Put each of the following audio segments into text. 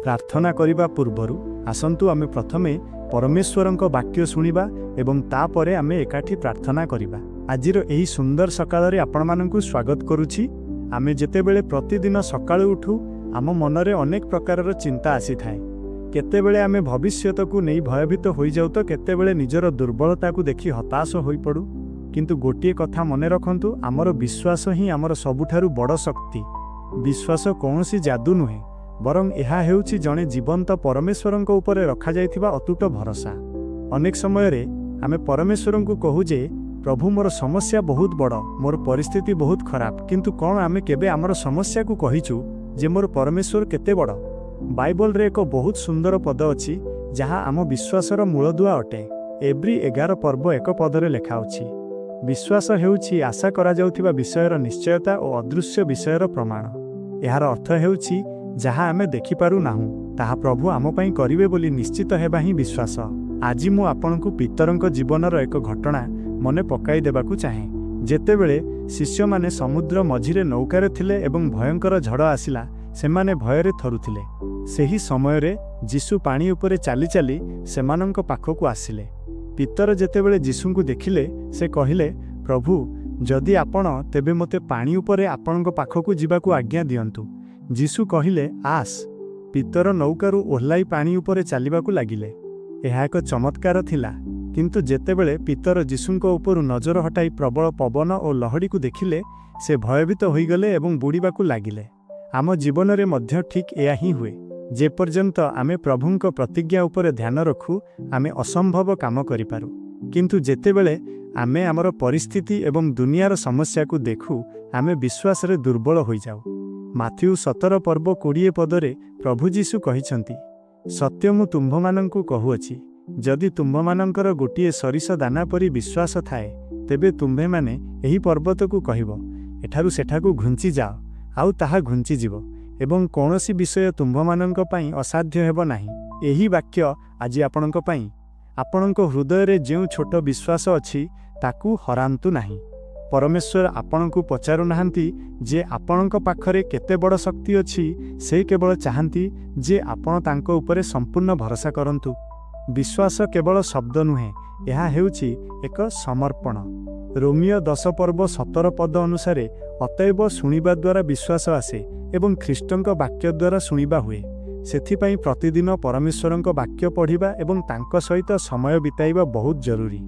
ପ୍ରାର୍ଥନା କରିବା ପୂର୍ବରୁ ଆସନ୍ତୁ ଆମେ ପ୍ରଥମେ ପରମେଶ୍ୱରଙ୍କ ବାକ୍ୟ ଶୁଣିବା ଏବଂ ତାପରେ ଆମେ ଏକାଠି ପ୍ରାର୍ଥନା କରିବା। ଆଜିର ଏହି ସୁନ୍ଦର ସକାଳରେ ଆପଣମାନଙ୍କୁ ସ୍ୱାଗତ କରୁଛି। ଆମେ ଯେତେବେଳେ ପ୍ରତିଦିନ ସକାଳୁ ଉଠୁ, ଆମ ମନରେ ଅନେକ ପ୍ରକାରର ଚିନ୍ତା ଆସିଥାଏ। କେତେବେଳେ ଆମେ ଭବିଷ୍ୟତକୁ ନେଇ ଭୟଭୀତ ହୋଇଯାଉ ତ କେତେବେଳେ ନିଜର ଦୁର୍ବଳତାକୁ ଦେଖି ହତାଶ ହୋଇପଡ଼ୁ। କିନ୍ତୁ ଗୋଟିଏ କଥା ମନେ ରଖନ୍ତୁ, ଆମର ବିଶ୍ୱାସ ହିଁ ଆମର ସବୁଠାରୁ ବଡ଼ ଶକ୍ତି। ବିଶ୍ୱାସ କୌଣସି ଯାଦୁ ନୁହେଁ, ବରଂ ଏହା ହେଉଛି ଜଣେ ଜୀବନ୍ତ ପରମେଶ୍ୱରଙ୍କ ଉପରେ ରଖାଯାଇଥିବା ଅତୁଟ ଭରସା। ଅନେକ ସମୟରେ ଆମେ ପରମେଶ୍ୱରଙ୍କୁ କହୁ ଯେ, "ପ୍ରଭୁ, ମୋର ସମସ୍ୟା ବହୁତ ବଡ଼, ମୋର ପରିସ୍ଥିତି ବହୁତ ଖରାପ।" କିନ୍ତୁ କ'ଣ ଆମେ କେବେ ଆମର ସମସ୍ୟାକୁ କହିଛୁ ଯେ ମୋର ପରମେଶ୍ୱର କେତେ ବଡ଼? ବାଇବଲରେ ଏକ ବହୁତ ସୁନ୍ଦର ପଦ ଅଛି, ଯାହା ଆମ ବିଶ୍ୱାସର ମୂଳଦୁଆ ଅଟେ। ଏବ୍ରୀ 11 ପର୍ବ 1 ପଦରେ ଲେଖା ଅଛି, "ବିଶ୍ୱାସ ହେଉଛି ଆଶା କରାଯାଉଥିବା ବିଷୟର ନିଶ୍ଚୟତା ଓ ଅଦୃଶ୍ୟ ବିଷୟର ପ୍ରମାଣ।" ଏହାର ଅର୍ଥ ହେଉଛି, ଯାହା ଆମେ ଦେଖିପାରୁନାହୁଁ, ତାହା ପ୍ରଭୁ ଆମ ପାଇଁ କରିବେ ବୋଲି ନିଶ୍ଚିତ ହେବା ହିଁ ବିଶ୍ୱାସ। ଆଜି ମୁଁ ଆପଣଙ୍କୁ ପିତରଙ୍କ ଜୀବନର ଏକ ଘଟଣା ମନେ ପକାଇ ଦେବାକୁ ଚାହେଁ। ଯେତେବେଳେ ଶିଷ୍ୟମାନେ ସମୁଦ୍ର ମଝିରେ ନୌକାରେ ଥିଲେ ଏବଂ ଭୟଙ୍କର ଝଡ଼ ଆସିଲା, ସେମାନେ ଭୟରେ ଥରୁଥିଲେ। ସେହି ସମୟରେ ଯୀଶୁ ପାଣି ଉପରେ ଚାଲି ଚାଲି ସେମାନଙ୍କ ପାଖକୁ ଆସିଲେ। ପିତର ଯେତେବେଳେ ଯୀଶୁଙ୍କୁ ଦେଖିଲେ, ସେ କହିଲେ, "ପ୍ରଭୁ, ଯଦି ଆପଣ, ତେବେ ମୋତେ ପାଣି ଉପରେ ଆପଣଙ୍କ ପାଖକୁ ଯିବାକୁ ଆଜ୍ଞା ଦିଅନ୍ତୁ।" ଯୀଶୁ କହିଲେ, "ଆସ।" ପିତର ନୌକାରୁ ଓହ୍ଲାଇ ପାଣି ଉପରେ ଚାଲିବାକୁ ଲାଗିଲେ। ଏହା ଏକ ଚମତ୍କାର ଥିଲା। କିନ୍ତୁ ଯେତେବେଳେ ପିତର ଯୀଶୁଙ୍କ ଉପରୁ ନଜର ହଟାଇ ପ୍ରବଳ ପବନ ଓ ଲହଡ଼ିକୁ ଦେଖିଲେ, ସେ ଭୟଭୀତ ହୋଇଗଲେ ଏବଂ ବୁଡ଼ିବାକୁ ଲାଗିଲେ। ଆମ ଜୀବନରେ ମଧ୍ୟ ଠିକ୍ ଏହା ହିଁ ହୁଏ। ଯେପର୍ଯ୍ୟନ୍ତ ଆମେ ପ୍ରଭୁଙ୍କ ପ୍ରତିଜ୍ଞା ଉପରେ ଧ୍ୟାନ ରଖୁ, ଆମେ ଅସମ୍ଭବ କାମ କରିପାରୁ। କିନ୍ତୁ ଯେତେବେଳେ ଆମେ ଆମର ପରିସ୍ଥିତି ଏବଂ ଦୁନିଆର ସମସ୍ୟାକୁ ଦେଖୁ, ଆମେ ବିଶ୍ୱାସରେ ଦୁର୍ବଳ ହୋଇଯାଉ। ମାଥିଉ 17 ପର୍ବ 20 ପଦରେ ପ୍ରଭୁ ଯୀଶୁ କହିଛନ୍ତି, "ସତ୍ୟ ମୁଁ ତୁମ୍ଭମାନଙ୍କୁ କହୁଅଛି, ଯଦି ତୁମ୍ଭମାନଙ୍କର ଗୋଟିଏ ସରିଷ ଦାନା ପରି ବିଶ୍ୱାସ ଥାଏ, ତେବେ ତୁମ୍ଭେମାନେ ଏହି ପର୍ବତକୁ କହିବ, 'ଏଠାରୁ ସେଠାକୁ ଘୁଞ୍ଚି ଯାଅ,' ଆଉ ତାହା ଘୁଞ୍ଚିଯିବ ଏବଂ କୌଣସି ବିଷୟ ତୁମ୍ଭମାନଙ୍କ ପାଇଁ ଅସାଧ୍ୟ ହେବ ନାହିଁ।" ଏହି ବାକ୍ୟ ଆଜି ଆପଣଙ୍କ ପାଇଁ। ଆପଣଙ୍କ ହୃଦୟରେ ଯେଉଁ ଛୋଟ ବିଶ୍ୱାସ ଅଛି, ତାକୁ ହରାନ୍ତୁ ନାହିଁ। ପରମେଶ୍ୱର ଆପଣଙ୍କୁ ପଚାରୁନାହାନ୍ତି ଯେ ଆପଣଙ୍କ ପାଖରେ କେତେ ବଡ଼ ଶକ୍ତି ଅଛି। ସେ କେବଳ ଚାହାନ୍ତି ଯେ ଆପଣ ତାଙ୍କ ଉପରେ ସମ୍ପୂର୍ଣ୍ଣ ଭରସା କରନ୍ତୁ। ବିଶ୍ୱାସ କେବଳ ଶବ୍ଦ ନୁହେଁ, ଏହା ହେଉଛି ଏକ ସମର୍ପଣ। ରୋମୀୟ 10 ପର୍ବ 17 ପଦ ଅନୁସାରେ, ଅତଏବ ଶୁଣିବା ଦ୍ୱାରା ବିଶ୍ୱାସ ଆସେ ଏବଂ ଖ୍ରୀଷ୍ଟଙ୍କ ବାକ୍ୟ ଦ୍ୱାରା ଶୁଣିବା ହୁଏ। ସେଥିପାଇଁ ପ୍ରତିଦିନ ପରମେଶ୍ୱରଙ୍କ ବାକ୍ୟ ପଢ଼ିବା ଏବଂ ତାଙ୍କ ସହିତ ସମୟ ବିତାଇବା ବହୁତ ଜରୁରୀ।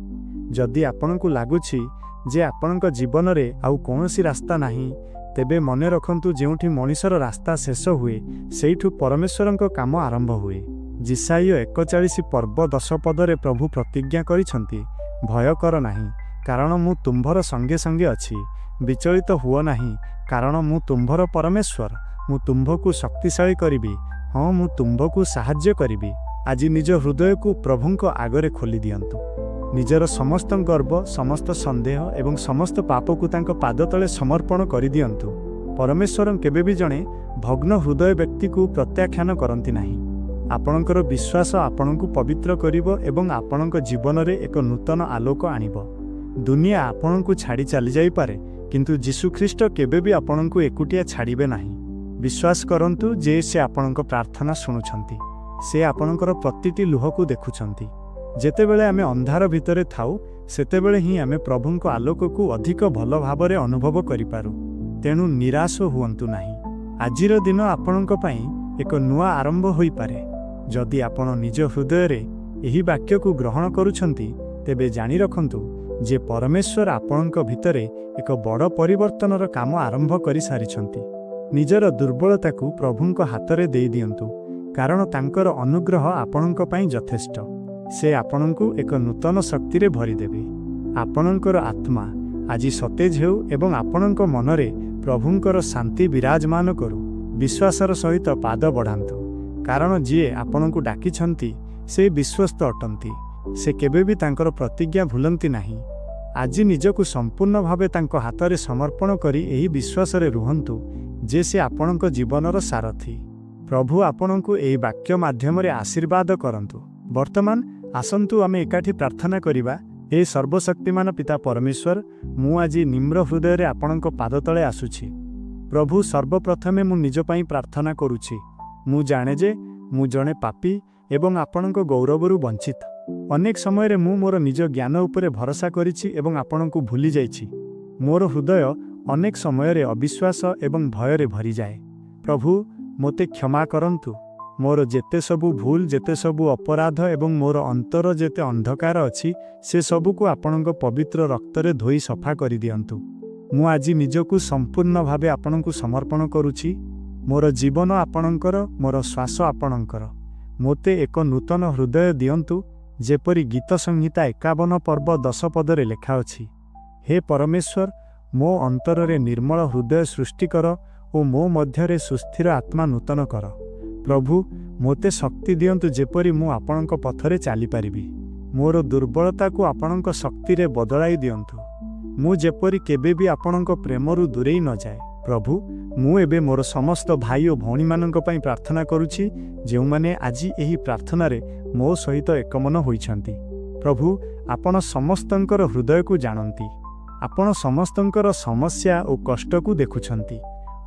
ଯଦି ଆପଣଙ୍କୁ ଲାଗୁଛି ଯେ ଆପଣଙ୍କ ଜୀବନରେ ଆଉ କୌଣସି ରାସ୍ତା ନାହିଁ, ତେବେ ମନେ ରଖନ୍ତୁ, ଯେଉଁଠି ମଣିଷର ରାସ୍ତା ଶେଷ ହୁଏ, ସେଇଠୁ ପରମେଶ୍ୱରଙ୍କ କାମ ଆରମ୍ଭ ହୁଏ। ଯିଶାଇୟ 41 ପର୍ବ 10 ପଦରେ ପ୍ରଭୁ ପ୍ରତିଜ୍ଞା କରିଛନ୍ତି, "ଭୟ କର ନାହିଁ, କାରଣ ମୁଁ ତୁମ୍ଭର ସଙ୍ଗେ ସଙ୍ଗେ ଅଛି। ବିଚଳିତ ହୁଅ ନାହିଁ, କାରଣ ମୁଁ ତୁମ୍ଭର ପରମେଶ୍ୱର। ମୁଁ ତୁମ୍ଭକୁ ଶକ୍ତିଶାଳୀ କରିବି, ହଁ, ମୁଁ ତୁମ୍ଭକୁ ସାହାଯ୍ୟ କରିବି।" ଆଜି ନିଜ ହୃଦୟକୁ ପ୍ରଭୁଙ୍କ ଆଗରେ ଖୋଲି ଦିଅନ୍ତୁ। ନିଜର ସମସ୍ତ ଗର୍ବ, ସମସ୍ତ ସନ୍ଦେହ ଏବଂ ସମସ୍ତ ପାପକୁ ତାଙ୍କ ପାଦ ତଳେ ସମର୍ପଣ କରିଦିଅନ୍ତୁ। ପରମେଶ୍ୱର କେବେ ବି ଜଣେ ଭଗ୍ନ ହୃଦୟ ବ୍ୟକ୍ତିକୁ ପ୍ରତ୍ୟାଖ୍ୟାନ କରନ୍ତି ନାହିଁ। ଆପଣଙ୍କର ବିଶ୍ୱାସ ଆପଣଙ୍କୁ ପବିତ୍ର କରିବ ଏବଂ ଆପଣଙ୍କ ଜୀବନରେ ଏକ ନୂତନ ଆଲୋକ ଆଣିବ। ଦୁନିଆ ଆପଣଙ୍କୁ ଛାଡ଼ି ଚାଲିଯାଇପାରେ, କିନ୍ତୁ ଯୀଶୁଖ୍ରୀଷ୍ଟ କେବେ ବି ଆପଣଙ୍କୁ ଏକୁଟିଆ ଛାଡ଼ିବେ ନାହିଁ। ବିଶ୍ୱାସ କରନ୍ତୁ ଯେ ସେ ଆପଣଙ୍କ ପ୍ରାର୍ଥନା ଶୁଣୁଛନ୍ତି। ସେ ଆପଣଙ୍କର ପ୍ରତିଟି ଲୁହକୁ ଦେଖୁଛନ୍ତି। ଯେତେବେଳେ ଆମେ ଅନ୍ଧାର ଭିତରେ ଥାଉ, ସେତେବେଳେ ହିଁ ଆମେ ପ୍ରଭୁଙ୍କ ଆଲୋକକୁ ଅଧିକ ଭଲ ଭାବରେ ଅନୁଭବ କରିପାରୁ। ତେଣୁ ନିରାଶ ହୁଅନ୍ତୁ ନାହିଁ। ଆଜିର ଦିନ ଆପଣଙ୍କ ପାଇଁ ଏକ ନୂଆ ଆରମ୍ଭ ହୋଇପାରେ। ଯଦି ଆପଣ ନିଜ ହୃଦୟରେ ଏହି ବାକ୍ୟକୁ ଗ୍ରହଣ କରୁଛନ୍ତି, ତେବେ ଜାଣି ରଖନ୍ତୁ ଯେ ପରମେଶ୍ୱର ଆପଣଙ୍କ ଭିତରେ ଏକ ବଡ଼ ପରିବର୍ତ୍ତନର କାମ ଆରମ୍ଭ କରିସାରିଛନ୍ତି। ନିଜର ଦୁର୍ବଳତାକୁ ପ୍ରଭୁଙ୍କ ହାତରେ ଦେଇଦିଅନ୍ତୁ, କାରଣ ତାଙ୍କର ଅନୁଗ୍ରହ ଆପଣଙ୍କ ପାଇଁ ଯଥେଷ୍ଟ। ସେ ଆପଣଙ୍କୁ ଏକ ନୂତନ ଶକ୍ତିରେ ଭରିଦେବେ। ଆପଣଙ୍କର ଆତ୍ମା ଆଜି ସତେଜ ହେଉ ଏବଂ ଆପଣଙ୍କ ମନରେ ପ୍ରଭୁଙ୍କର ଶାନ୍ତି ବିରାଜମାନ କରୁ। ବିଶ୍ୱାସର ସହିତ ପାଦ ବଢ଼ାନ୍ତୁ, କାରଣ ଯିଏ ଆପଣଙ୍କୁ ଡାକିଛନ୍ତି, ସେ ବିଶ୍ୱସ୍ତ ଅଟନ୍ତି। ସେ କେବେ ବି ତାଙ୍କର ପ୍ରତିଜ୍ଞା ଭୁଲନ୍ତି ନାହିଁ। ଆଜି ନିଜକୁ ସମ୍ପୂର୍ଣ୍ଣ ଭାବେ ତାଙ୍କ ହାତରେ ସମର୍ପଣ କରି ଏହି ବିଶ୍ୱାସରେ ରୁହନ୍ତୁ ଯେ ସେ ଆପଣଙ୍କ ଜୀବନର ସାରଥୀ। ପ୍ରଭୁ ଆପଣଙ୍କୁ ଏହି ବାକ୍ୟ ମାଧ୍ୟମରେ ଆଶୀର୍ବାଦ କରନ୍ତୁ। ବର୍ତ୍ତମାନ ଆସନ୍ତୁ ଆମେ ଏକାଠି ପ୍ରାର୍ଥନା କରିବା। ହେ ସର୍ବଶକ୍ତିମାନ ପିତା ପରମେଶ୍ୱର, ମୁଁ ଆଜି ନିମ୍ର ହୃଦୟରେ ଆପଣଙ୍କ ପାଦ ତଳେ ଆସୁଛି। ପ୍ରଭୁ, ସର୍ବପ୍ରଥମେ ମୁଁ ନିଜ ପାଇଁ ପ୍ରାର୍ଥନା କରୁଛି। ମୁଁ ଜାଣେ ଯେ ମୁଁ ଜଣେ ପାପୀ ଏବଂ ଆପଣଙ୍କ ଗୌରବରୁ ବଞ୍ଚିତ। ଅନେକ ସମୟରେ ମୁଁ ମୋର ନିଜ ଜ୍ଞାନ ଉପରେ ଭରସା କରିଛି ଏବଂ ଆପଣଙ୍କୁ ଭୁଲି ଯାଇଛି। ମୋର ହୃଦୟ ଅନେକ ସମୟରେ ଅବିଶ୍ୱାସ ଏବଂ ଭୟରେ ଭରିଯାଏ। ପ୍ରଭୁ, ମୋତେ କ୍ଷମା କରନ୍ତୁ। ମୋର ଯେତେ ସବୁ ଭୁଲ, ଯେତେ ସବୁ ଅପରାଧ ଏବଂ ମୋର ଅନ୍ତର ଯେତେ ଅନ୍ଧକାର ଅଛି, ସେ ସବୁକୁ ଆପଣଙ୍କ ପବିତ୍ର ରକ୍ତରେ ଧୋଇ ସଫା କରିଦିଅନ୍ତୁ। ମୁଁ ଆଜି ନିଜକୁ ସମ୍ପୂର୍ଣ୍ଣ ଭାବେ ଆପଣଙ୍କୁ ସମର୍ପଣ କରୁଛି। ମୋର ଜୀବନ ଆପଣଙ୍କର, ମୋର ଶ୍ୱାସ ଆପଣଙ୍କର। ମୋତେ ଏକ ନୂତନ ହୃଦୟ ଦିଅନ୍ତୁ, ଯେପରି ଗୀତ ସଂହିତା 51 ପର୍ବ 10 ପଦରେ ଲେଖାଅଛି, "ହେ ପରମେଶ୍ୱର, ମୋ ଅନ୍ତରରେ ନିର୍ମଳ ହୃଦୟ ସୃଷ୍ଟି କର ଓ ମୋ ମଧ୍ୟରେ ସୁସ୍ଥିର ଆତ୍ମା ନୂତନ କର।" ପ୍ରଭୁ, ମୋତେ ଶକ୍ତି ଦିଅନ୍ତୁ, ଯେପରି ମୁଁ ଆପଣଙ୍କ ପଥରେ ଚାଲିପାରିବି। ମୋର ଦୁର୍ବଳତାକୁ ଆପଣଙ୍କ ଶକ୍ତିରେ ବଦଳାଇ ଦିଅନ୍ତୁ। ମୁଁ ଯେପରି କେବେ ବି ଆପଣଙ୍କ ପ୍ରେମରୁ ଦୂରେଇ ନଯାଏ। ପ୍ରଭୁ, ମୁଁ ଏବେ ମୋର ସମସ୍ତ ଭାଇ ଓ ଭଉଣୀମାନଙ୍କ ପାଇଁ ପ୍ରାର୍ଥନା କରୁଛି, ଯେଉଁମାନେ ଆଜି ଏହି ପ୍ରାର୍ଥନାରେ ମୋ ସହିତ ଏକମନ ହୋଇଛନ୍ତି। ପ୍ରଭୁ, ଆପଣ ସମସ୍ତଙ୍କର ହୃଦୟକୁ ଜାଣନ୍ତି। ଆପଣ ସମସ୍ତଙ୍କର ସମସ୍ୟା ଓ କଷ୍ଟକୁ ଦେଖୁଛନ୍ତି।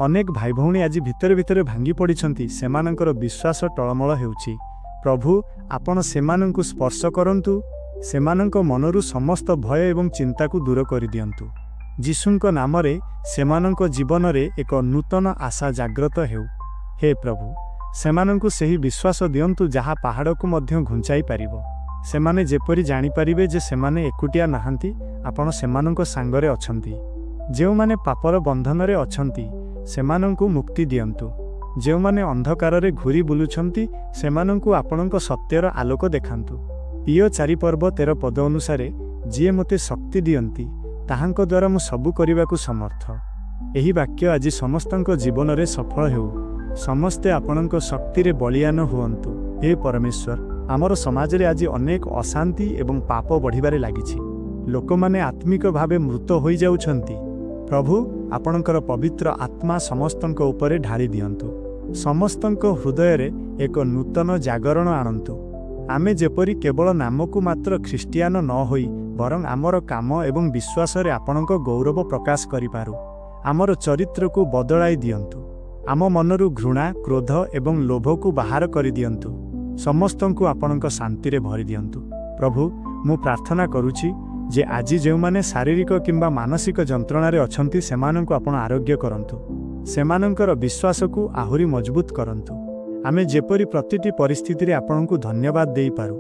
ଅନେକ ଭାଇ ଭଉଣୀ ଆଜି ଭିତରେ ଭିତରେ ଭାଙ୍ଗି ପଡ଼ିଛନ୍ତି। ସେମାନଙ୍କର ବିଶ୍ୱାସ ଟଳମଳ ହେଉଛି। ପ୍ରଭୁ, ଆପଣ ସେମାନଙ୍କୁ ସ୍ପର୍ଶ କରନ୍ତୁ। ସେମାନଙ୍କ ମନରୁ ସମସ୍ତ ଭୟ ଏବଂ ଚିନ୍ତାକୁ ଦୂର କରିଦିଅନ୍ତୁ। ଯୀଶୁଙ୍କ ନାମରେ ସେମାନଙ୍କ ଜୀବନରେ ଏକ ନୂତନ ଆଶା ଜାଗ୍ରତ ହେଉ। ହେ ପ୍ରଭୁ, ସେମାନଙ୍କୁ ସେହି ବିଶ୍ୱାସ ଦିଅନ୍ତୁ, ଯାହା ପାହାଡ଼କୁ ମଧ୍ୟ ଘୁଞ୍ଚାଇ ପାରିବ। ସେମାନେ ଯେପରି ଜାଣିପାରିବେ ଯେ ସେମାନେ ଏକୁଟିଆ ନାହାନ୍ତି, ଆପଣ ସେମାନଙ୍କ ସାଙ୍ଗରେ ଅଛନ୍ତି। ଯେଉଁମାନେ ପାପର ବନ୍ଧନରେ ଅଛନ୍ତି, ସେମାନଙ୍କୁ ମୁକ୍ତି ଦିଅନ୍ତୁ। ଯେଉଁମାନେ ଅନ୍ଧକାରରେ ଘୁରି ବୁଲୁଛନ୍ତି, ସେମାନଙ୍କୁ ଆପଣଙ୍କ ସତ୍ୟର ଆଲୋକ ଦେଖାନ୍ତୁ। ପିୟ 4 ପର୍ବ 13 ପଦ ଅନୁସାରେ, ଯିଏ ମୋତେ ଶକ୍ତି ଦିଅନ୍ତି, ତାହାଙ୍କ ଦ୍ୱାରା ମୁଁ ସବୁ କରିବାକୁ ସମର୍ଥ। ଏହି ବାକ୍ୟ ଆଜି ସମସ୍ତଙ୍କ ଜୀବନରେ ସଫଳ ହେଉ। ସମସ୍ତେ ଆପଣଙ୍କ ଶକ୍ତିରେ ବଳିଆନ ହୁଅନ୍ତୁ। ହେ ପରମେଶ୍ୱର, ଆମର ସମାଜରେ ଆଜି ଅନେକ ଅଶାନ୍ତି ଏବଂ ପାପ ବଢ଼ିବାରେ ଲାଗିଛି। ଲୋକମାନେ ଆତ୍ମିକ ଭାବେ ମୃତ ହୋଇଯାଉଛନ୍ତି। ପ୍ରଭୁ, ଆପଣଙ୍କର ପବିତ୍ର ଆତ୍ମା ସମସ୍ତଙ୍କ ଉପରେ ଢାଳି ଦିଅନ୍ତୁ। ସମସ୍ତଙ୍କ ହୃଦୟରେ ଏକ ନୂତନ ଜାଗରଣ ଆଣନ୍ତୁ। ଆମେ ଯେପରି କେବଳ ନାମକୁ ମାତ୍ର ଖ୍ରୀଷ୍ଟିଆନ ନ ହୋଇ ବରଂ ଆମର କାମ ଏବଂ ବିଶ୍ୱାସରେ ଆପଣଙ୍କ ଗୌରବ ପ୍ରକାଶ କରିପାରୁ। ଆମର ଚରିତ୍ରକୁ ବଦଳାଇ ଦିଅନ୍ତୁ। ଆମ ମନରୁ ଘୃଣା, କ୍ରୋଧ ଏବଂ ଲୋଭକୁ ବାହାର କରିଦିଅନ୍ତୁ। ସମସ୍ତଙ୍କୁ ଆପଣଙ୍କ ଶାନ୍ତିରେ ଭରିଦିଅନ୍ତୁ। ପ୍ରଭୁ, ମୁଁ ପ୍ରାର୍ଥନା କରୁଛି ଯେ ଆଜି ଯେଉଁମାନେ ଶାରୀରିକ କିମ୍ବା ମାନସିକ ଯନ୍ତ୍ରଣାରେ ଅଛନ୍ତି, ସେମାନଙ୍କୁ ଆପଣ ଆରୋଗ୍ୟ କରନ୍ତୁ। ସେମାନଙ୍କର ବିଶ୍ୱାସକୁ ଆହୁରି ମଜବୁତ କରନ୍ତୁ। ଆମେ ଯେପରି ପ୍ରତିଟି ପରିସ୍ଥିତିରେ ଆପଣଙ୍କୁ ଧନ୍ୟବାଦ ଦେଇପାରୁ।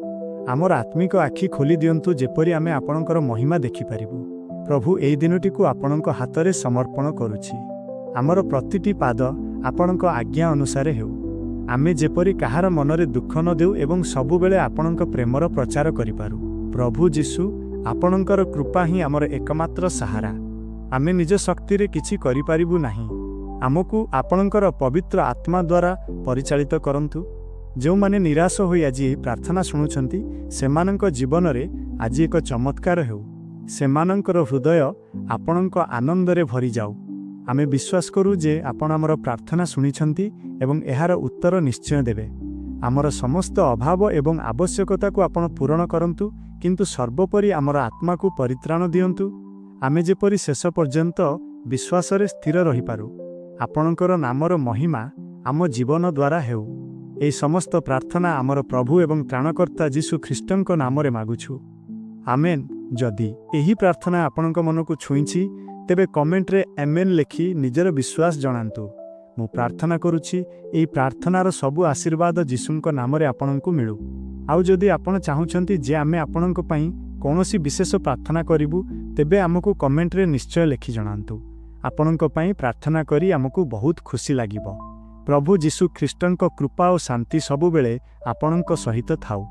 ଆମର ଆତ୍ମିକ ଆଖି ଖୋଲି ଦିଅନ୍ତୁ, ଯେପରି ଆମେ ଆପଣଙ୍କର ମହିମା ଦେଖିପାରିବୁ। ପ୍ରଭୁ, ଏହି ଦିନଟିକୁ ଆପଣଙ୍କ ହାତରେ ସମର୍ପଣ କରୁଛି। ଆମର ପ୍ରତିଟି ପାଦ ଆପଣଙ୍କ ଆଜ୍ଞା ଅନୁସାରେ ହେଉ। ଆମେ ଯେପରି କାହାର ମନରେ ଦୁଃଖ ନ ଦେଉ ଏବଂ ସବୁବେଳେ ଆପଣଙ୍କ ପ୍ରେମର ପ୍ରଚାର କରିପାରୁ। ପ୍ରଭୁ ଯୀଶୁ, ଆପଣଙ୍କର କୃପା ହିଁ ଆମର ଏକମାତ୍ର ସାହାରା। ଆମେ ନିଜ ଶକ୍ତିରେ କିଛି କରିପାରିବୁ ନାହିଁ। ଆମକୁ ଆପଣଙ୍କର ପବିତ୍ର ଆତ୍ମା ଦ୍ୱାରା ପରିଚାଳିତ କରନ୍ତୁ। ଯେଉଁମାନେ ନିରାଶ ହୋଇ ଆଜି ଏହି ପ୍ରାର୍ଥନା ଶୁଣୁଛନ୍ତି, ସେମାନଙ୍କ ଜୀବନରେ ଆଜି ଏକ ଚମତ୍କାର ହେଉ। ସେମାନଙ୍କର ହୃଦୟ ଆପଣଙ୍କ ଆନନ୍ଦରେ ଭରିଯାଉ। ଆମେ ବିଶ୍ୱାସ କରୁ ଯେ ଆପଣ ଆମର ପ୍ରାର୍ଥନା ଶୁଣିଛନ୍ତି ଏବଂ ଏହାର ଉତ୍ତର ନିଶ୍ଚୟ ଦେବେ। ଆମର ସମସ୍ତ ଅଭାବ ଏବଂ ଆବଶ୍ୟକତାକୁ ଆପଣ ପୂରଣ କରନ୍ତୁ, କିନ୍ତୁ ସର୍ବୋପରି ଆମର ଆତ୍ମାକୁ ପରିତ୍ରାଣ ଦିଅନ୍ତୁ। ଆମେ ଯେପରି ଶେଷ ପର୍ଯ୍ୟନ୍ତ ବିଶ୍ୱାସରେ ସ୍ଥିର ରହିପାରୁ। ଆପଣଙ୍କର ନାମର ମହିମା ଆମ ଜୀବନ ଦ୍ୱାରା ହେଉ। ଏହି ସମସ୍ତ ପ୍ରାର୍ଥନା ଆମର ପ୍ରଭୁ ଏବଂ ତ୍ରାଣକର୍ତ୍ତା ଯୀଶୁ ଖ୍ରୀଷ୍ଟଙ୍କ ନାମରେ ମାଗୁଛୁ, ଆମେନ୍। ଯଦି ଏହି ପ୍ରାର୍ଥନା ଆପଣଙ୍କ ମନକୁ ଛୁଇଁଛି, ତେବେ କମେଣ୍ଟରେ ଆମେନ୍ ଲେଖି ନିଜର ବିଶ୍ୱାସ ଜଣାନ୍ତୁ। ମୁଁ ପ୍ରାର୍ଥନା କରୁଛି, ଏହି ପ୍ରାର୍ଥନାର ସବୁ ଆଶୀର୍ବାଦ ଯୀଶୁଙ୍କ ନାମରେ ଆପଣଙ୍କୁ ମିଳୁ। ଆଉ ଯଦି ଆପଣ ଚାହୁଁଛନ୍ତି ଯେ ଆମେ ଆପଣଙ୍କ ପାଇଁ କୌଣସି ବିଶେଷ ପ୍ରାର୍ଥନା କରିବୁ, ତେବେ ଆମକୁ କମେଣ୍ଟରେ ନିଶ୍ଚୟ ଲେଖି ଜଣାନ୍ତୁ। ଆପଣଙ୍କ ପାଇଁ ପ୍ରାର୍ଥନା କରି ଆମକୁ ବହୁତ ଖୁସି ଲାଗିବ। ପ୍ରଭୁ ଯୀଶୁ ଖ୍ରୀଷ୍ଟଙ୍କ କୃପା ଓ ଶାନ୍ତି ସବୁବେଳେ ଆପଣଙ୍କ ସହିତ ଥାଉ।